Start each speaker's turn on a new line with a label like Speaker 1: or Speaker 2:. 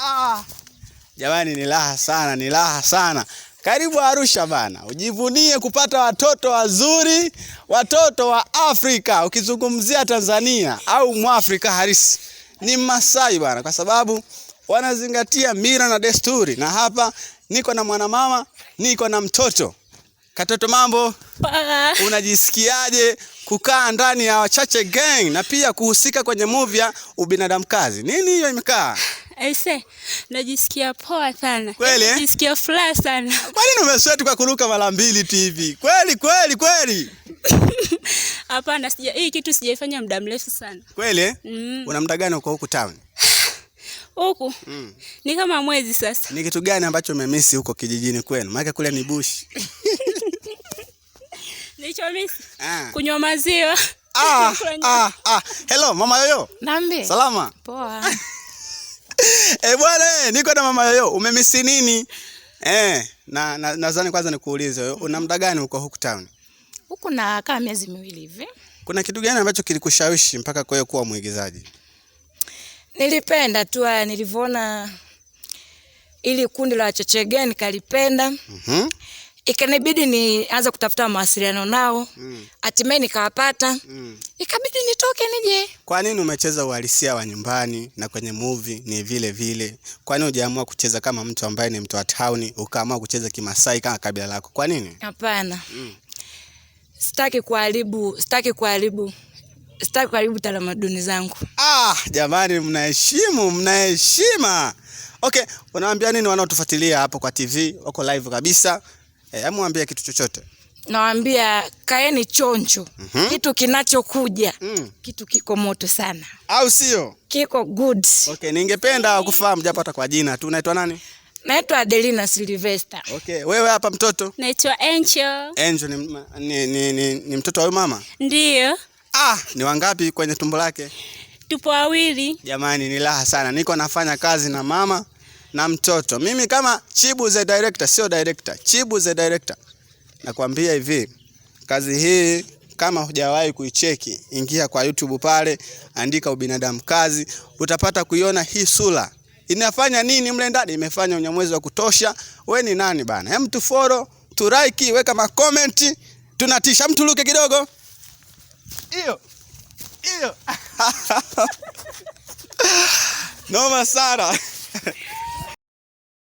Speaker 1: Ah. Jamani, ni raha sana, ni raha sana. Karibu Arusha bana, ujivunie kupata watoto wazuri, watoto wa Afrika. Ukizungumzia Tanzania au Mwafrika halisi ni Masai bana, kwa sababu wanazingatia mila na desturi. Na hapa niko na mwanamama, niko na mtoto. Katoto, mambo?
Speaker 2: Poa.
Speaker 1: Unajisikiaje kukaa ndani ya Wachache Gang na pia kuhusika kwenye movie ya Ubinadamu Kazi? Nini hiyo imekaa?
Speaker 2: Aise, najisikia poa sana.
Speaker 1: Kweli, eh?
Speaker 2: Najisikia furaha sana.
Speaker 1: Kwa nini umesweat kwa kuruka mara mbili tu hivi? Kweli kweli kweli.
Speaker 2: Hapana, sija hii kitu sijaifanya muda mrefu sana.
Speaker 1: Kweli eh?
Speaker 2: Mm.
Speaker 1: Una muda gani uko huku town?
Speaker 2: Huku ni kama mwezi sasa.
Speaker 1: Ni kitu gani ambacho umemisi huko kijijini kwenu? Maana kule ni bush.
Speaker 2: Nilichomisi
Speaker 1: Ah.
Speaker 2: kunywa maziwa.
Speaker 1: Ah,
Speaker 2: Kula nyama.
Speaker 1: ah, ah. Hello mama Yoyo.
Speaker 3: Nambi.
Speaker 1: Salama.
Speaker 3: Poa.
Speaker 1: Eh, bwana eh, niko na mama Yoyo. Umemisi nini? Eh, na nadhani kwanza nikuulize wewe, una muda gani uko huku town?
Speaker 3: Huku na kama miezi 2 hivi.
Speaker 1: Kuna kitu gani ambacho kilikushawishi mpaka kwa kuwa mwigizaji?
Speaker 3: Nilipenda tu haya nilivyoona ili kundi la Wachache Gang nikalipenda. Ikanibidi nianze kutafuta mawasiliano nao. Hatimaye nikawapata. Ikabidi nitoke nije.
Speaker 1: Kwa nini umecheza uhalisia wa nyumbani na kwenye movie ni vile vile? Kwa nini hujaamua kucheza kama mtu ambaye ni mtu wa town, ukaamua kucheza Kimasai kama kabila lako? Kwa nini?
Speaker 3: Hapana. Sitaki kuharibu, sitaki kuharibu. Sitaki kuharibu tamaduni zangu.
Speaker 1: Ah, jamani mnaheshimu, mnaheshima. Okay, unawaambia nini wanaotufuatilia hapo kwa TV? Wako live kabisa. Eh, hebu waambie kitu chochote.
Speaker 3: Nawaambia kaeni chonjo. Kitu kinachokuja. Kitu kiko moto sana.
Speaker 1: Au sio?
Speaker 3: Kiko good.
Speaker 1: Okay, ningependa kufahamu japo hata kwa jina tu. Unaitwa nani?
Speaker 3: Naitwa Adelina Sylvester.
Speaker 1: Okay, wewe hapa mtoto?
Speaker 2: Naitwa Encho.
Speaker 1: Angel ni mtoto wa huyu mama?
Speaker 2: Ndiyo,
Speaker 1: Ah, ni wangapi kwenye tumbo lake?
Speaker 2: tupo wawili.
Speaker 1: Jamani, ni raha sana. Niko nafanya kazi na mama na mtoto. Mimi kama Chibu the director, sio director, Chibu the director. Nakwambia hivi, kazi hii kama hujawahi kuicheki, ingia kwa YouTube pale, andika Ubinadamu Kazi, utapata kuiona hii sura. Inafanya nini mle ndani? Imefanya unyamwezi wa kutosha. We ni nani bana? Hem, tu follow, tu like, weka ma comment, tunatisha. Mtuluke kidogo. Hiyo. Hiyo. Noma sana.